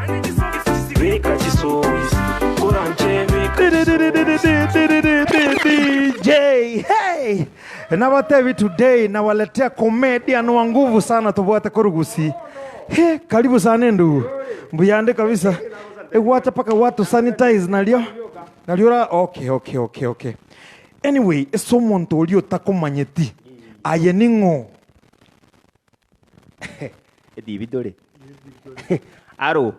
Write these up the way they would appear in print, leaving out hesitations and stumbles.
Beka chisogisi, koranche beka DJ, hey! Nabatebi today nawaletea comedian wa nguvu sana tobwate korugusi. He, karibu sana endugu. Mbuyande kabisa. Egwacha paka watu sanitize nario. Nario ora okay okay okay okay. Anyway, ase omonto oria otakomanyeti aye ning'o? Etibi tore. Aro,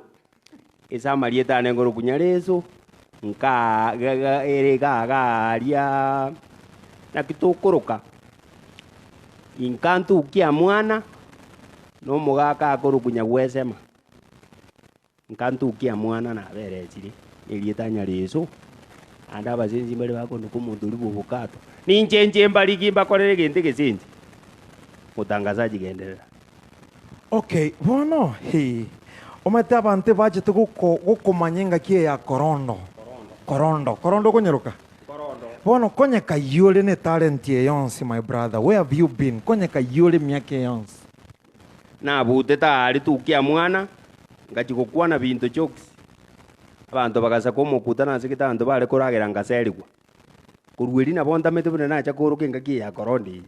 ase amarieta ane nkorokwa Nyareso, nkaa ga ga ere iga iga aria naki tokoroka, inka ntukia mwana, na omogaka akorokwa Nyagwesema. Nka ntukia mwana naberesire, erieta Nyareso, naende abasensi mbare bakondoka omonto oria bw'obokato. Ninche inche mbarigi mbakorere egento egesensi, motangazaji genderera. Okay, bono hee, omanyete abanto ebachete goko gokomanya engaki eye ya korondo, korondo, korondo okonyeroka? Bono konye kayio ore ne etalent eye yonsi my brother, where have you been? Konye kayio ore emiaka eye yonsi. Nabutete aare tukia mwana, ngachia gokwana binto jokes, abanto bagasaka omokutano ase gete abanto bare koragera ngaserigwa. Korwa erio nabo ntamete buna nacha kooroka engaki eye ya korondo eye.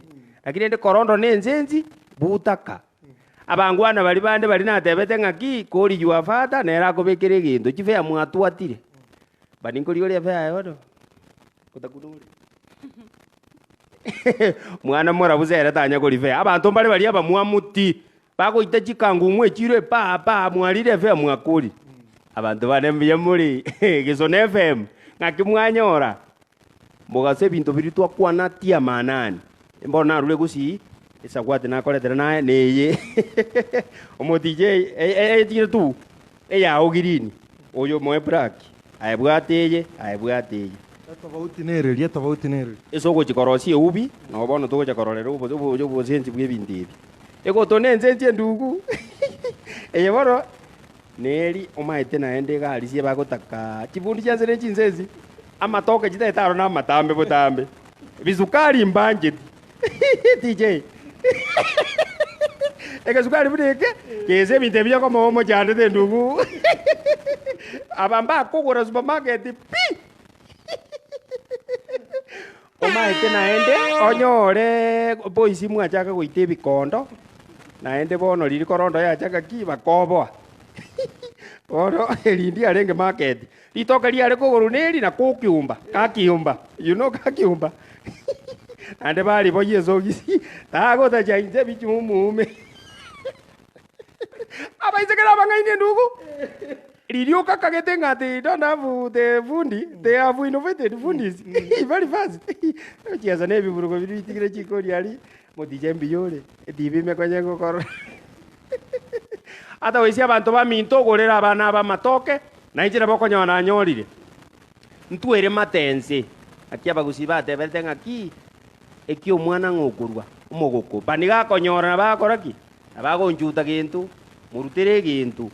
Lakini rende korondo na ensensi, butaka. Abangwana baria bande baria natebete ng'aki, kori your father nere akobekera egento, chifare mwatwatire. But ninkorigia oria efare yaye bono, otakuna ore. Mwana morabu ere tanya korifea. Abanto mbare baria abamwamu ti, bagoita chikangumu echiro epaa paa mwarire efea mwakorire. Abanto bane mbuya more, Gesona FM, ng'aki mwanyora? Mogaso ebinto biria twakwana tia maanani. Mbono narure gusii, esagwati nakoretera naye neye. Omoticha eye eye etigire tu, Eyao girini, oyo moe black, aye bwata eye, aye bwata eye. Etobauti nereria, etobauti nereria. Ase ogochia korosia eubi, nabo bono togocha kororera obo- obo- obosensi bw'ebinto ebi. Egoto nensensi endugu, eye bono, neri omaete naende egari bagotaka chibundi chianse ne chinsensi, amatoke chitagete aro namatambe botambe, bisukari mbancheti. TJ. Egesukari buna eke, gese ebinto ebi okomoa omochandete endugu. Aba mbakogora supermarket pi! Omaete naende onyore boys mwachaka goita ebikondo, naende bono riria korondo yachaka ki, bakoboa. Bono eri ndiarenge market, Ritoke riare kogorwa neri na kokiumba, kakiumba, you know kakiumba? Naende bariboyia esogisi, tagotacha inche bichumume. Abaiseke nabang'aini endugu, riria okakagete ng'a they don't have the fundi, they have innovated fundis very fast. Ochiesa na ebiburugo biria bitigire chikori aria, motiche mbuya ore, etibi ime konye ngokorora. Ata goisia abanto baminto ogorere abana aba amatoke, na inche nabo okonyora nanyorire. Ntwere mate ense. Naki abagusii bateberete ng'a ki? Eki omwana ng'a okorua omogoko. Bani gakonyora nabo agokora ki? Nabo agonchuta gento, morutere egento.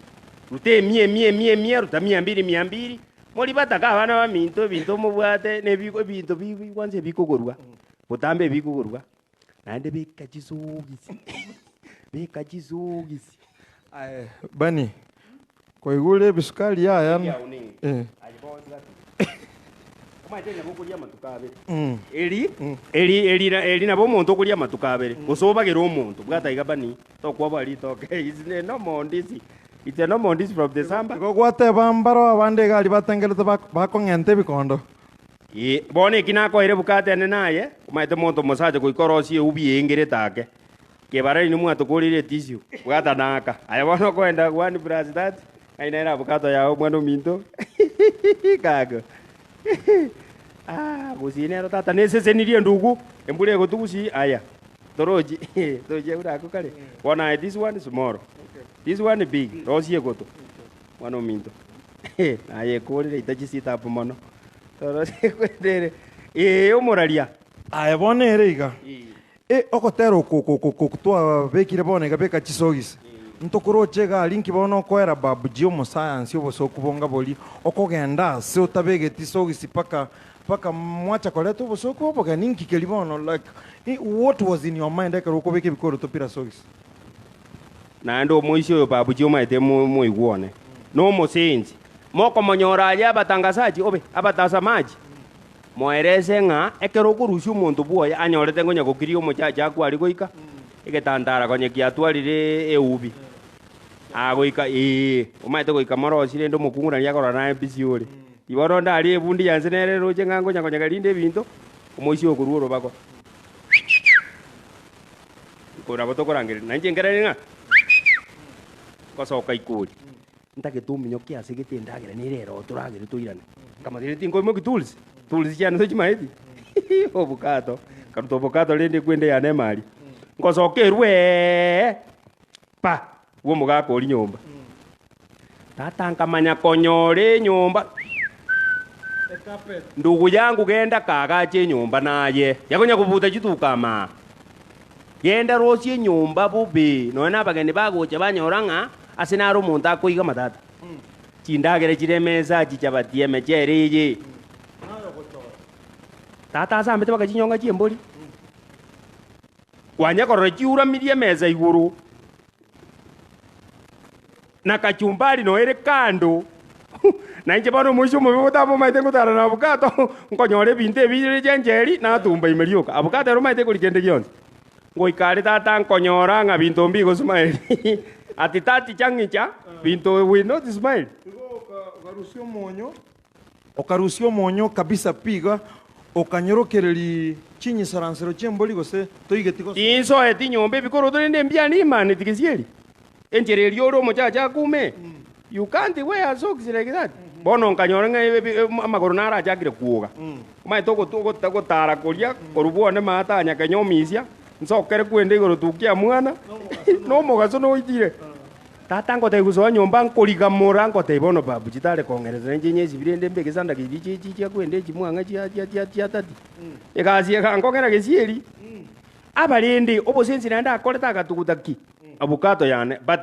Ruta emia emia emia emia, ruta mia mbiri mia mbiri, mori bataka abana baminto ebinto mobwate na ebi ebinto bi kwanza ebikogorwa, botambe ebikogorwa. Naende beka chisogisi, beka chisogisi. Aye Bunny, kwaigure ebisukari yaya? Eh. Omanyete nabo okoria amatuko abere. Eri, eri, eri, na- eri nabo omonto okoria amatuko abere, gose obagere omonto, bwata iga Bunny, tokwoboa ritoke, is no mondisi, it's a no mondisi from the samba. Igo gwateba mbaro abande iga aria batengerete bak- bakong'enta ebikondo. Ee, bono eki nakoeire bukate ane naye, omanyete monto omosacha goika orosie eubi eengerete ake. Kebara inwe mwatokoreire etissue, bwata naka. Aye bono okoenda one plus that, ng'ai nere abukato yao omwana ominto, kago. Ah, gusii nero tata nesesenirie endugu, embura egotwa gusii, aya, torochi, tochia buna akwo kare. Bono aye this one small, this one big, rosia egoto. Mwana ominto, naye ekorire ita chisita up mono. Toro ee omoraria. Aye bono ere iga, e ogotera oko oko oko oko twabekire bono iga beka chisogisi, ntokoroche egari nki bono okoera Babu G omosayansi obosoku bonga boria okogenda ase otabegeti sogisi paka paka mwacha koreta obosoku obogeni nki keria bono like what was in your mind ekero okobeka ebikoroto bila sogisi? Naende omoisia oyo Babu G omaete moigwa one. Nomosensi. Mokomonyora aye abatangasaji, obe, abatasamaji, moerese ng'a ekero okorusia omonto bwoye anyorete ngonya gokiria omochache akware goika egetantara konya kiatwarire eubi. Agoika, ee, omanyete goika morosie rende omokungu nari akorora naye busy ore. Bono ndarie ebundi ya inse nere eroche ng'a ngonya konyega rinde ebinto, omoisia okorwa orobago. Nabo tokorangereria, na inche nkerere ng'a ngosoka ikori. Ntagete ominyoke ase gete endagera nere ero toragere toirane. Nkamotebia tinkoimoki tools, tools chiane tochimaeti obokato, nkaruta obokato rende ekwende yane ime aria. Ngosoka erweeee pa, bwa omogaka oria nyomba. Tata nkamanya konyora enyomba ndugu yangu genda kaagache enyomba naye, yakonya kobuta chituka amaa. Genda rosie enyomba bobe, nonya nabageni bagocha banyora ng'a ase naro omonto akoigama tata. Chindagera chire emesa, chichabati, emechere eye. Tata asambete mpaka chinyonga chi'embori. Kwanya korora chiuramirie emesa igoro, na kachumbari noyo ere kando. Na inche bono omoisia omobe botamomanyete ngotara na abukato, nkonyora ebinto ebi bire chencheri, natumba ime rioka. Abukato ere omanyete ekori kende gionsi. Ngoika are tata nkonyora ng'a binto mbigo smile. Ati tati chang'icha, binto will not smile. Igo okarusia omonyo, okarusia omonyo kabisa pi iga, okanyorokereria chinyisaransero chi'embori gose toigeti gosoa. Tinsoeti nyomba ebikoroto rende mbiane imaneti gesieri. Enchera eria ore omochache akume, you can't wear socks like that. Bono nkanyora ng'a ebi- ebi- amagoro narachakire kwoga. Omanyete ogotu- ogota- gotara koria, korwa bwane maate anya kenya omisia, nsokere kwenda igoro tukia mwana, na omogaso noitire. Tata ngotebia gosoa nyomba nkorigamora ngotebia bono babu chitare kong'eresa nainche nyesibi rende mbeke sandaki chiria chi- chi- chia kwenda echi mwang'a chia chia chia chia tati. Egasi ekankong'era gesieri, abarende obosensi naende akorete agatuguta ki. Abukato yane, but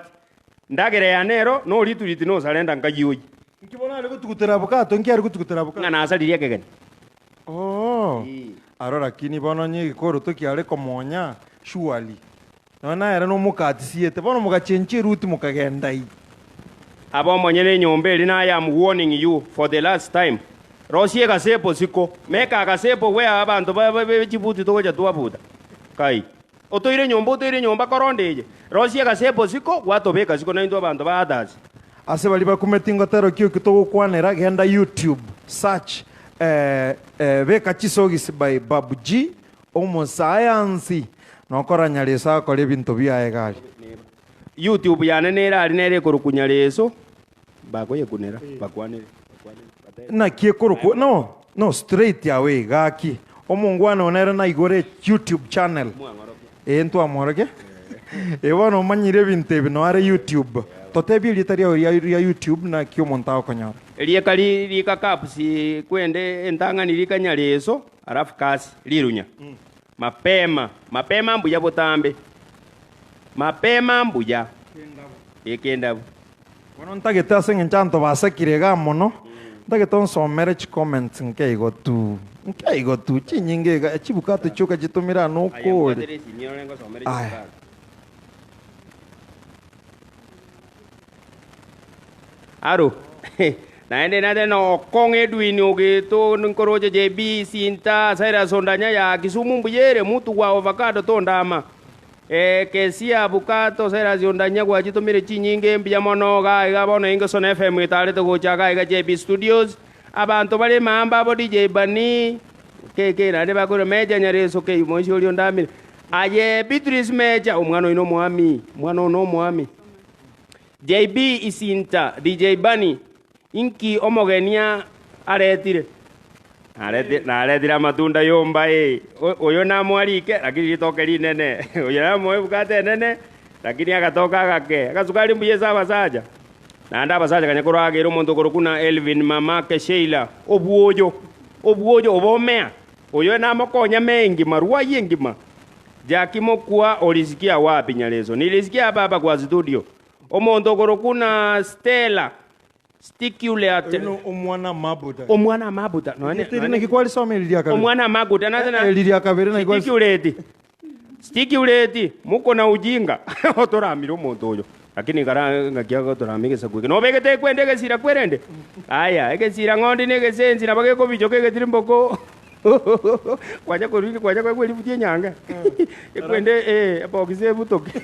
ndagera yane ero norituriti nosarenda nkayia oyio. Inki bono are gotugutera abukato? Inki are gotugutera abukato? Ng'a nasaririe ekegeni. Oo, aro lakini bono onye egekoroto kiare komonya surely. Nonya nere nomokatisiete, bono mogachenchia eruti mokagenda ii. Abe omonyene enyomba eri na I am warning you for the last time, rosia egasepo siko, make agasepo where abanto ba chibuti togocha twabuta. Kai. Otoire nyomba, otoire nyomba, koronda eye, rosia egasepo siko, gwatobeka siko naintwe abanto ba Adasi. Ase baria bakumeti ngotero ki okio togokwanera, genda YouTube, search eh, eh, beka chisogisi by Babu G, omosayansi, nokora Nyareso agokora ebinto biaye gari. YouTube yane nere aria nere ekorokwa Nyareso, bakoyekunera, bakwanere, bakwanere, batebe. Naki ekorokwa no no straight away gaki omongwana one ere naigore YouTube channel ee ntwamworokia ee bono omanyire ebinto ebi noare YouTube totebie erieta riao ria ria YouTube naki omonto agokonyora. Erieka ri rika caps kwende entang'ani rika Nyareso alafu kasi rirunya mapema mapema mbuya botambe mapema mbuya ekendabu. Bono ntagete ase engencho abanto basekire igaa mono, ntagete onsomere chicomments nke igo tu, nke igo tu, chinyinge iga, echibukato chioka chitomire aa Aye nokore. mbwatere esimi orore ngosomere Aya. chibukato. Aro, naende nate na Okong'o Edwin ogeto nkoroche JB Sinta Cyrus Ondanya ya Kisumu mbuyere mutu gwa ovacado tondama Ee, Kesia Abukato, Silas Ondanya gwachitomire chinyinge mbuya mono iga iga bono Ingeson FM etarete gocha iga iga JB Studios abanto bare maamba abo DJ Bunny KK naende bakoirwa Meja Nyareso K moisia oria ondamire aye Beatrice Meja omwana oino omwami omwana one omwami JB Isinta DJ Bunny Inki omogenia aretire? Naretire amatunda yomba ee, oyo namoarike, lakini ritoke rinene, oyo namoe ebukate enene, lakini agatoka agake. Agasukari mbuya ase abasacha. Naende abasacha kanya koragera omonto okorokwa na Elvin mamake Sheila, obwoyo, obwoyo obo omea, oyo namokonya mee engima, rwai engima. Jackie Mokua olisikia wapi Nyareso? Nilisikia hapa hapa kwa studio. Omonto okorokwa na Stella Sticuleate. Oyo no omwana amabuta. Omwana amabuta. Nonya Erieta eri naki kwarisoma eri ria kabere? Omwana amaguta nase na Eri ria kabere naki kwarisoma? Sticulate. Sticulate. Muko na ujinga. Otoramire omonto oyo. Lakini kara ngaki agotorama egesaku eke, nobegete ekwende egesira kwerende? Aya, egesira ng'ondi na egesensi nabo gekobichoka egetirimboko kwanya korwa kwanya koegwa eributi enyange ekwende eh, ebokisi ebutoke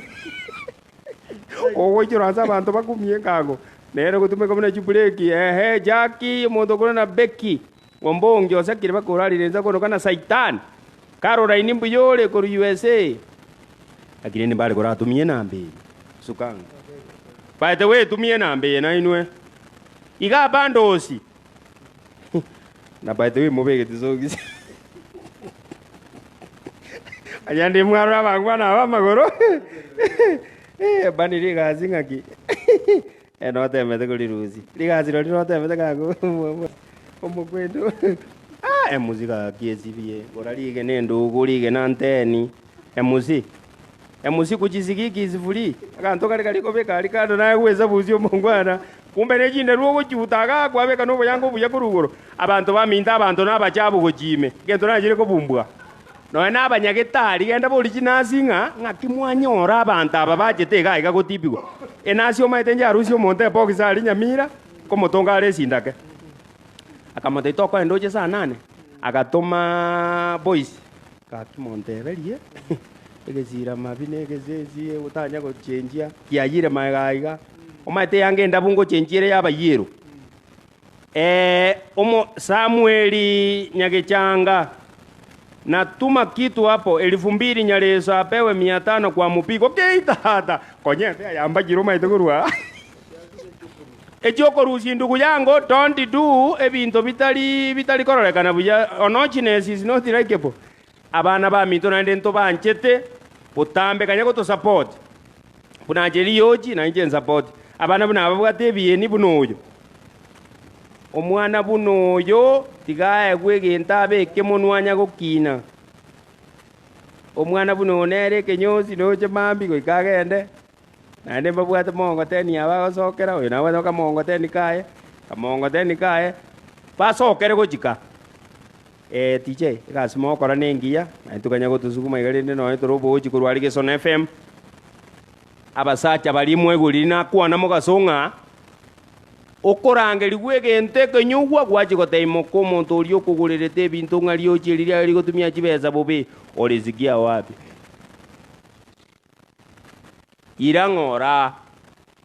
ogoichora ase abanto bakumie enkango, nere ogotumeka buna chibreki, ehe, Jackie, omonto okore na Becky, ombongi osakire mpaka orarire inse akonoka na Saitani, Caroline mbuya ore korwa USA. Lakini nimbare koratumie enamba eye, sukanga. By the way tumia enamba eye nainwe. Iga abandosi. Na by the way mobegete sokisi. Aye ndi mwarora abangwana aba amagoro. Eh, bani rigasi ng'aki. Eh, notemete korirusia. Rigasi riria notemete ng'a omokwendo. Ah, emusi gaki esibie. Gora rigena endugu, rigena anteni. Emusi. Emusi kuchisigiki isifuri. Aganto kare kari kobeka aria kando naye gwesabusia omongwana. Kumbe ne chinderu ogochiuta igaa kwabeka na oboyanga obuya korwa igoro. Abanto baminto abanto nabachabu gochia ime. Egento nachire kobumbwa. Nonya na abanyagetari genda borie chinasi ng'a ng'aki mwanyora abanto aba bachete iga iga gotibigwa. Enasi omaete inche arusie omonto ebokisi aria Nyamira, nkomotonga are esindake. Akamotebia tokoenda oche saa nane, agatoma boys, gaki monteberie egesira mabi na egesesi otanya gochenjia kiayire magega aiga. Omaete eyanga endabu ngochenjia ere yaba yellow. Omo Samweli Nyagechanga, Natuma kitu hapo elfu mbili Nyareso apewe mia tano kwa mupigo kei tata konyete ayambachire omaete korwa aa. Ekiokorusia ndugu yango don't do ebinto bitari bitari kororekana buya onochines is not likeable. Abana baminto naende ntobanchete botambe kanya gotosupport buna inche riochi na inche nsupport abana buna ababwate ebieni buna oyo. Omwana buna oyo tiga aegwe egento abeke monwa anya gokina. Omwana buna oyo nere ekenyosi noche mambia goika agende, naende mbabwate mogongoteni aba agosokera, oyo nabwate kamogongoteni kaye, kamogongoteni kaye, basokere gochika. TJ, egasi mogokora nengiya, naintwe tokanya gotosuguma iga rende nonye tore obogochi korwa aria Gesona FM. Abasacha baria mwaigorire nakwana mogaso ng'a okorangerigwa egento ekenyugwa gwachia gotebia moka omonto oria okogorerete ebinto ng'a riochi eri riaye rigotumia chibesa bobe, orisikia wapi? Ira ng'ora,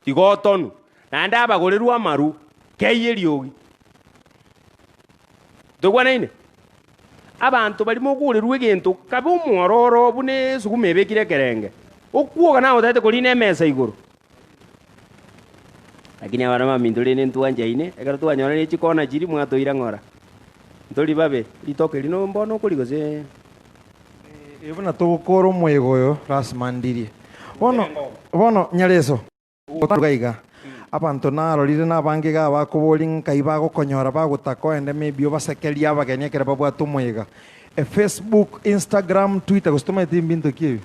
tiga otonwe, naende abagorerwe amaru, keyia eriogi. Toigwanaine? Abanto baria mogorerwe egento kabe omwororo buna esuguma ebekire ekerenge, okwoga naye otagete korina emesa igoro. Lakini abana baminto rende ntwanchaine, ekero twanyorire chikona chiria mwatoira ng'ora. Ntori babe, ritoke eri no mbono okoria gose? Ee, buna togokora omoyega oyo lasima ndirie. Bono, bono Nyareso, iga iga, abanto narorire nabange iga bakoboria nkai bagokonyora bagotaka oende maybe obasekerie abageni ekero babwate omoyega. Facebook, Instagram, Twitter gose tomanyeti mbinto ki ebi?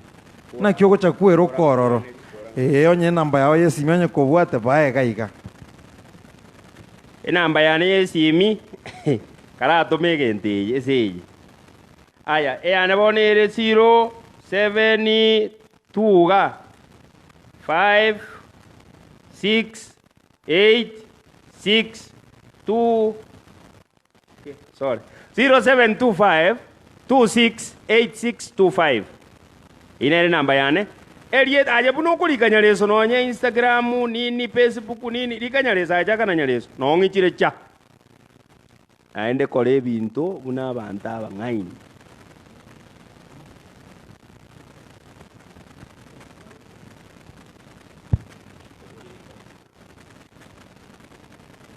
Naki ogocha kwera okororo. Ee, onye enamba yao y'esimi onye kobwate bae iga iga. Enamba yane y'esimi karatome egento eye ase eye. Aya, eyane bono ere zero, seven, two iga, five, six, eight, six, two, sorry, 0725 268625. Eyio nere enamba yane. Erieta aye buna okorika Nyareso nonye Instagram nini Facebook nini rika Nyareso aye chaka na Nyareso noo ng'ichire cha. Naende kora ebinto buna abanto abang'aini.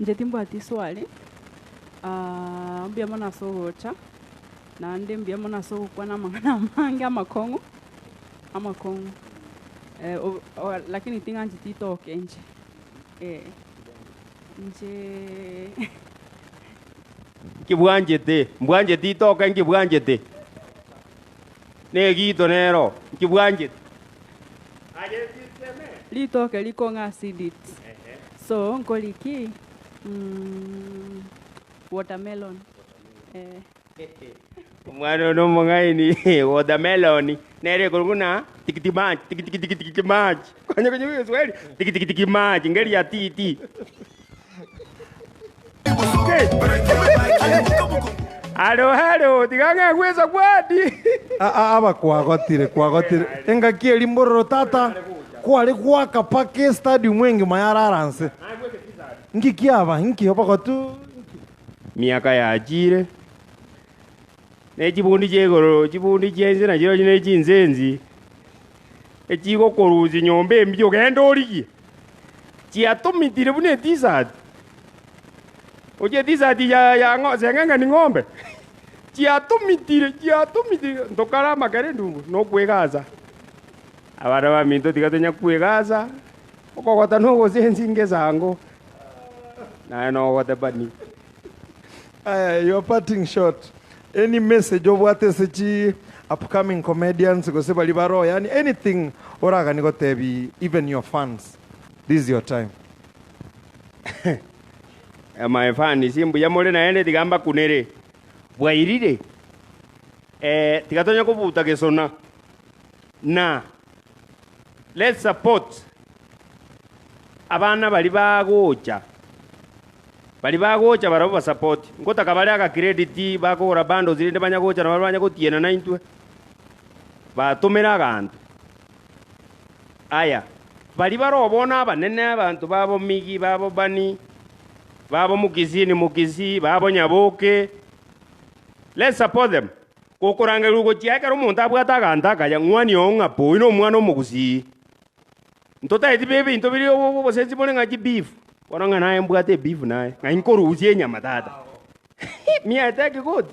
Inche timbwati swali, mbuya mono ase ogocha, naende mbuya mono ase ogokwana amang'ana amange amakong'u, amakong'u lakini ting'ancheti itoke inche, eh. Inche. Nki bwanchete? Mbwanchete itoke nki bwanchete? Negito nero, nki bwanchete? Ritoke rikong'a acidity. So nkori ki? Watermelon. Eh. Omwana oyo nomong'aini, watermelon nere ekorokwa buna tikiti maji, tikiti tikiti tikiti maji. Konya konywa egeswahili, tikiti tikiti maji, ngeri ya ti ti. Halo halo, tiga ng'egwe esagwadi. Aba kwagotire, kwagotire. Engaki eria mbororo tata, kware goaka paka estadium engima yarara nse. Nki kiaba? Nki obogotu nki? Miaka yachire, ne chibundi chia igoro, chibundi chia inse nachirochio ne chinsensi, echigokorusia nyomba embia ogende origie, chiatomitire buna etisati, ochie etisati ya ya ng'o seng'eng'eni ng'ombe, chiatomitire chiatomitire ntokare amakere ndugu nokwegasa. Abana baminto tiga tonya kwegasa, okogota nogosensi ngesango, naye nogote bani. Aya, your parting shot. Any message obwate ase chi upcoming comedians gose baria baroo yaani anything oraganie gotebi even your fans this is your time. My fans mbuya more naende tiga mbakunere. Bwairire? Eh, tiga tonya kobuta gesona. Na let's support abana baria bagocha. Baria bagocha barabwo basapoti. Ngotaka bare aga credit bakogora bundles rende banya gocha nabo banya gotiena naintwe. Batomere aganto. Aya, baria bare bono abanene abanto babo Migi, babo Bani, babo Mukisii ni Mukisii, babo Nyaboke. Let's support them. Gokorangerigwa gochia ekero omonto abwate aganto akaya, ng'wani oo ng'a po, oyio nomwana omogusii. Ntotaeti be ebinto biria obosensi bore ng'a chibeef, bono ng'a naye mbwate ebeef naye, ng'ai nkorusia enyama tata. Me I take goat,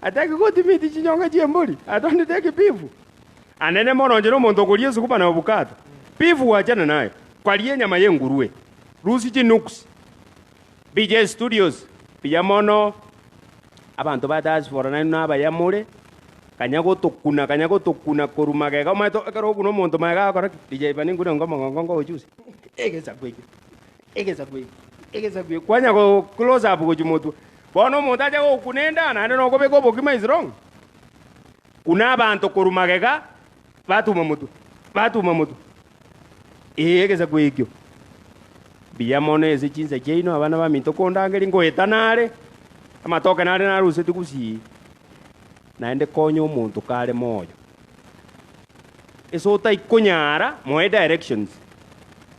I take goat meat chinyonga chia embori, I don't take beef. Anene mono inche nomonto okoria esuguma na obukato, beef wachana naye, karia enyama ya engurue, rusia chinuks. BJ Studios, mbuya mono, abanto ba diaspora nainwe nabaya more, kanya gotokuna kanya gotokuna korwa magega omanyete ekero okuna omonto magega agokora ki? DJ Bunny nkune nkomo ngongo ngogochusa, egesaku eke, egesaku eke, egesaku eke, kwanya go close up gochia motwe. Bono omonto ache gokuna enda naende nokobeka obokima is wrong. Kuna abanto korwa magega, batuma motwe, batuma motwe. Ee, egesaku ekio. Mbuya mono ase chinsa chiaino, abana baminto, kondangeria ngoeta nare, amatoke nare narusetie gusii, naende konya omonto kare moyo. Ase otaikonyara, moe directions.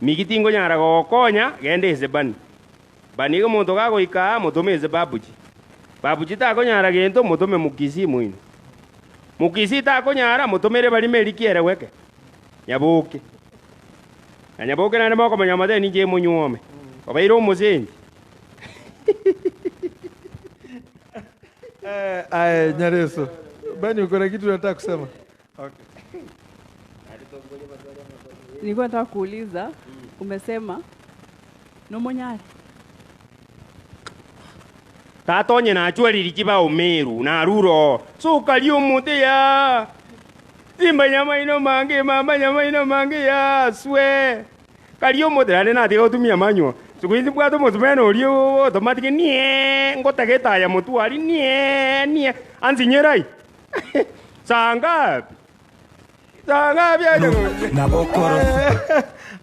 Migi tinkonyara gogokonya, genda ase Bani. Bani iga omonto gagoika aa, motome ase Babuji. Babuji takonyara gento, motome Mukisii moino. Mukisii takonyara, motomere barimo eriki ere gweke. Nyaboke. Na nyaboke naende mokomanya omotebie ninche monyuome. Obeire omosensi. Eh, aye Nyareso. Bani uko na kitu unataka kusema? Okay. Nilikuwa nataka kuuliza, umesema nomonyare Tata onye nachweriri chibao Meru, narure oo, sokaria omote yaa. Timanya maino mange mama maino mange yaa swe. Karia omote naende natiga gotumia manywa. Siku hizi mbwate omosumeno oria automatic nieeee ngotega etaya motwe aria nieeee nie ansinyere ai saa ngapi? Saa ngapi aye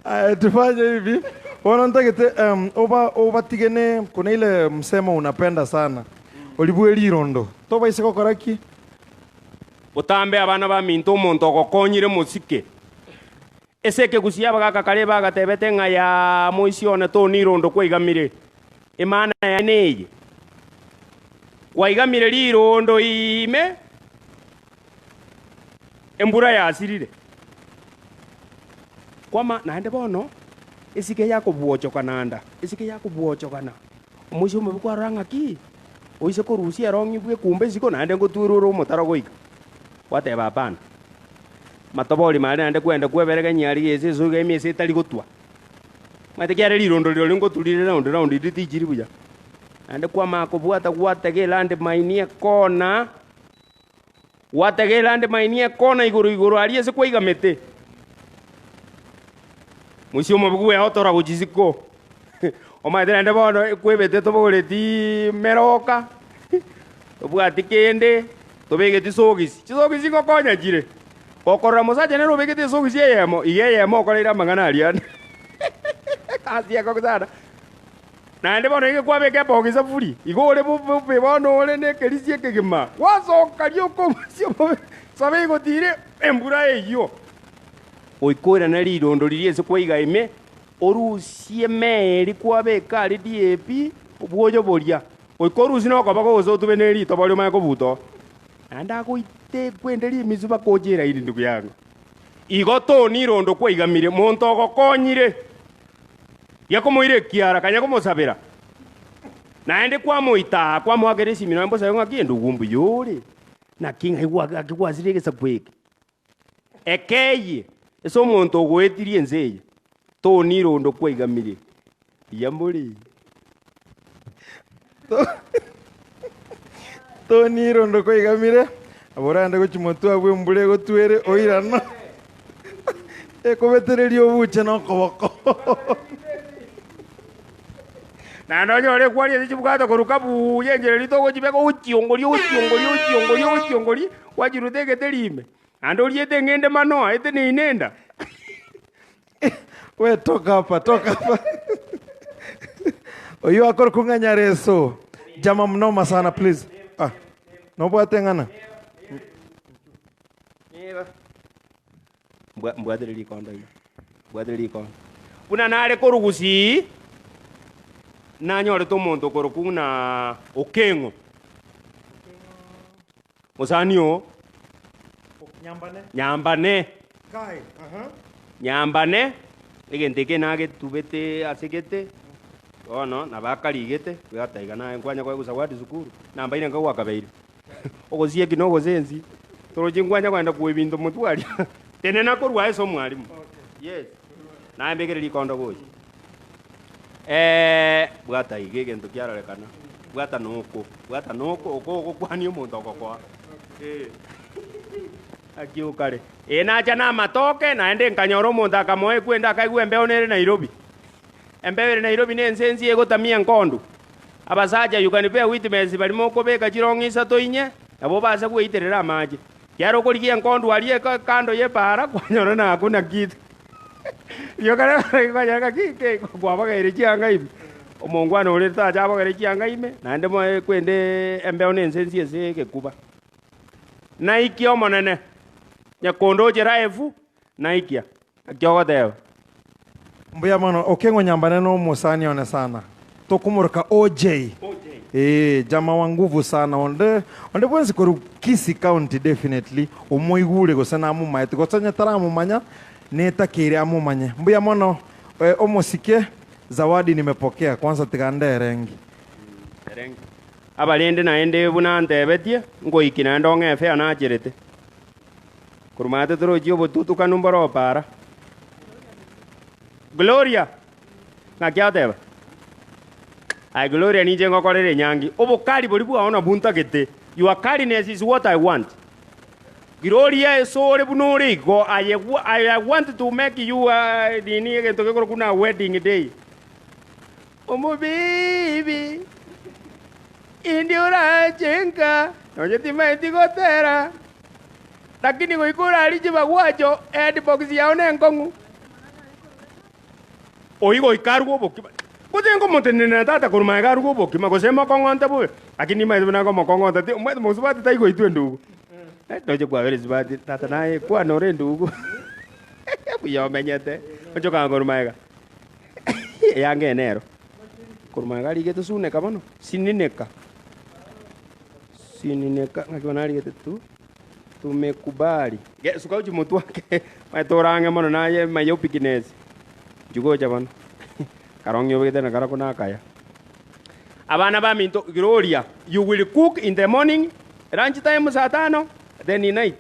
Aya, tufanye hivi bono ntagete um, oba obatigene kuna ile msemo unapenda sana oribwe rirondo tobaise gokora ki Botambe abana baminto omonto ogokonyire mosike. Ase ekegusii abagaaka kare bagatebete ng'a yaa moisia one tonirondo kwaigamire, emaana yaye neye, Kwaigamire rirondo ime, embura yasirire. Kwama naende bono esike yakobwochokana nda, esike yakobwochokana, omoisia omobe kwarora ng'aki, oise korusia erong'i bwekumba isiko naende ngotwerwa ore omotaro goika. Gwateba hapana. Matobori maria naende kwenda kweberegania aria gese ase oiga emesa etari gotwa. Omanyete kiare rirondo rirorio ngoturire round round riria tichiri buya. Naende kwamanya kobwata gwatega eland mine ekona, gwatega eland mine ekona igoro igoro aria ase kwaigamete. Moisia omobe bwegotora gochia isiko, omanyete naende bono ekwebete tobogoretii meroka, tobwati kende. Tobegeti sogisi, chisogisi ngokonya chire. Gokorora mosacha nere obegete esogisi eyemo, iga eyemo okoreire amang'ana aria ande. Egasi ekong'u sana. Naende bono iga kwabeka ebogisa buri, igo ore bobe bono ore nekerisia ekegima, gwasoka rioka omosie obobe, saba egotire embura eyio. Goika oirane rirondo riria ase kwaiga ime, orusie emeeri kwabeka aria DAP, obwoyo boria. Goika orusie nokoboko gose otube ne ritobo riomanye kobuta oo. Naende agoite kwende rimisu bakoche eraini ndugu yango. Igo toni irondo kwaigamire, monto ogokonyire. Gekomoira ekiara, kanya komosabera. Naende kwamoita, kwamoakera esimi nonya mbosayo ng'aki endugu mbuya ore, naki ng'ai gaki gwasire egesaku eke. Ekeyie ase omonto ogoetirie ense eye, toni irondo kwaigamire, buya mbore. Toni irondo kwaigamire, nabo oragende gochia motwe abwo embura egotwere oirana ekobetereria obuche na okoboko. Naende onyore ekwari ase chibwate korwa kabuya enchera eria togochibeka ochiongoria ochiongoria ochiongoria ochiongoria gwachiruta egeteri ime. Naende oriete eng'ende manoa eteneine enda. We toka hapa, toka hapa. Oyio akore kung'anya reso. Jama mnoma sana please. Ah. Nobwate ng'ana? Mbwa- Mbwatire rikondo iga. Mbwatire rikondo. Buna nare korwa gusii, nanyorete omonto okorokwa ng'a Okeng'o. Mosani oo. Nyambane. Nyambane. Kai. Aha. Nyambane, egento eke nagetubete ase gete, bono nabo akarigete, bwata iga naye nkwanya koegwa zawadi sukuru, nambaire nka gwakabeire. Ogosieki na ogosensi, torochi nkwanya kogenda koa ebinto motwe aria, tenena korwa ase omwalimu. Yes. Naye mbekere rikondo gocha. Bwata iga egento kiarorekana, bwata noko, bwata noko, oko ogokwania omonto ogokoa. Eh. Naki okare. Ee nacha namatoke, naende nkanyora omonto akamoa ekwende akaigwa embeo nere Nairobi. Embeo ere Nairobi nense ensi egotamia enkondu. Abasacha you can bear witness baria mokobeka chirong'i isato inye, nabo obase gweiterera amache. Kiagera okorigia enkondu aria eka kando y'epaara kwanyora na hakuna kitu. Rioka kwanyora ng'aki ki kwabogeire chianga ime. Omongwana oria tacha abogere chianga ime, naende moe kwende embeo nense ensi ase egekuba. Naikia Omonene, nyakondoche Raefu, naikia. Naki ogoteba? Mbuya mono Okeng'o Nyambane no omosani one sana. Tokomoroka OJ. Ee, jama wa nguvu sana onde onde bwensi korwa Kisii County definitely omoigure gose namomaete gose onye taramomanya netakeire amomanye. Mbuya mono eh, omosike zawadi nimepokea kwanza tiga nderengi. Abarende naende buna ntebetie, ngoiki naende ong'e efea nacherete. Korwa maate torochie obotutukanu mbore opaara. Gloria! Ng'aki ateba? Aye Gloria ninche ngokorera enyangi. Obokari boria bwao nabwo ntagete. Your kindness is what I want. Gloria esore buna ore igo aye I want to make you a nini egento gekorokwa buna wedding day. Omobibi, indi orache nka, nonye timaeti gotera, lakini goika orarie chibagwacho, headbox yao nenkong'u. Oyio goika aruge obokima. Gose nkomotenenera tata korwa magega aruge obokima, gose mokong'onte bobe, lakini nimaete buna nkomokong'onta ti omanyete mosubati taigoitwa endugu. Toche kwabera esubati, tata naye kwana ore endugu, buya omenyete, ochoka korwa magega. Eanga nero. Korwa magega arigete suneka bono, sinineka, sinineka, ng'aki bono arigete tu, tumekubali. Ge suka gochia motwe ake, omanyete ore ang'e mono naye myopicness, inchuo gocha bono, karong'i obegete na karokwo nakaya. Abana baminto, Gloria, you will cook in the morning, lunch time saa tano, then night.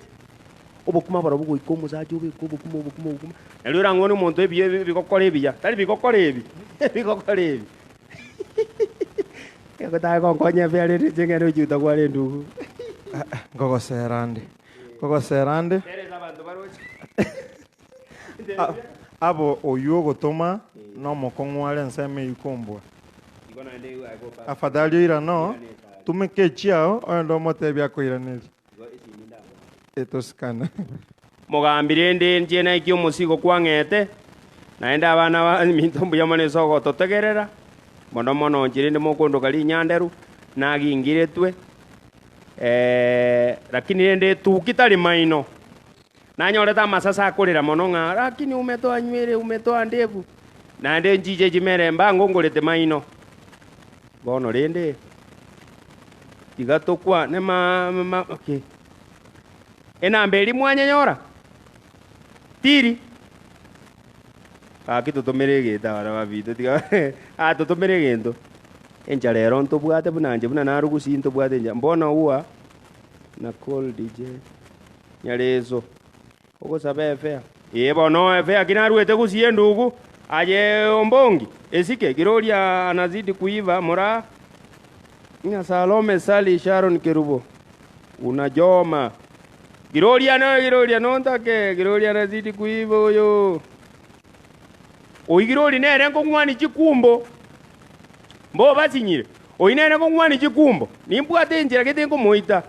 Obokima barobwo goika omosacha obeke obokima obokima obokima, nario orang'one omonto ebiya ebi ebigokora ebiya, tari bigokora ebi, ebigokora ebi. Egotaka gonkonya ebi are inche ng'ende gochiuta kware endugu. Nkogosera nde, nkogosera nde. Teresa abanto baroche. A- Abo oywo ogotoma nomokong'u are ensemo eywo kombua. Igo naende aye gopa. Afadhali oirane oo, tumeka echiao, ogende omotebie akoiranerie. Etosikana. Mogambi rende inche naikie omosigo kwang'ete, naende abana baminto mbuya mono ase ogototegerera, mono mono inche rende mokondoka rinyanderu, nagingiretwe, lakini rende etuki tari maino. Nanyorete amasase akorera mono ng'a lakini umetoa nywere, umetoa ndefu, naende nchiche chimere mbango ngorete maino. Bono rende, tiga tokwane ma ma okay. Enamba eria mwanyenyora? Tiri? Gaki totomere egento abana babito tiga ah totomere egento. Enchara ero ntobwate buna inche buna narugusie ntobwate enchara. Mbona huwa na call DJ Nyareso ogosaba efea. Ee bono efea ki naruete gusii endugu aye ombongi esike giroria anazidi kuiva moraa ng'a Salome Sally Sharon Kerubo unajoma giroria no giroria nontake giroria anazidi kuiva oyo Oyi girori nere nkong'wani chikumbo mbobasinyire oyi nere nkong'wani chikumbo nimbwate enchera gete nkomoita.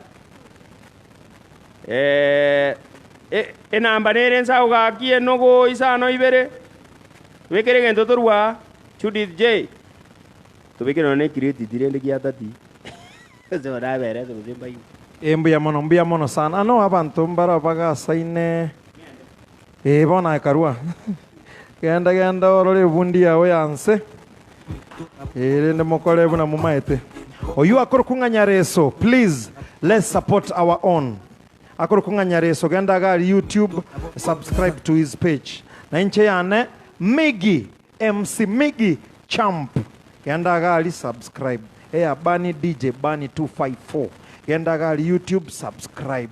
Enamba nere ense agwo gaki enogo isano ibere, tobekere egento torwa aa, Judith J. Tobekere nonya ne ecredit rende gia 30 ase orabere ase gose mbaigwe. Ee mbuya mono mbuya mono sana ano abanto mbaro bagasaine ee bono aye karua genda genda orore ebundi yao ya nse ee rende mokore buna momaete oyio akorokwa ng'a Nyareso please let's support our own akorokwa ng'a Nyareso genda iga aria YouTube subscribe to his page na inche yane Miggy MC Miggy Champ genda iga aria subscribe eya Bunny DJ Bunny 254 genda iga aria YouTube subscribe.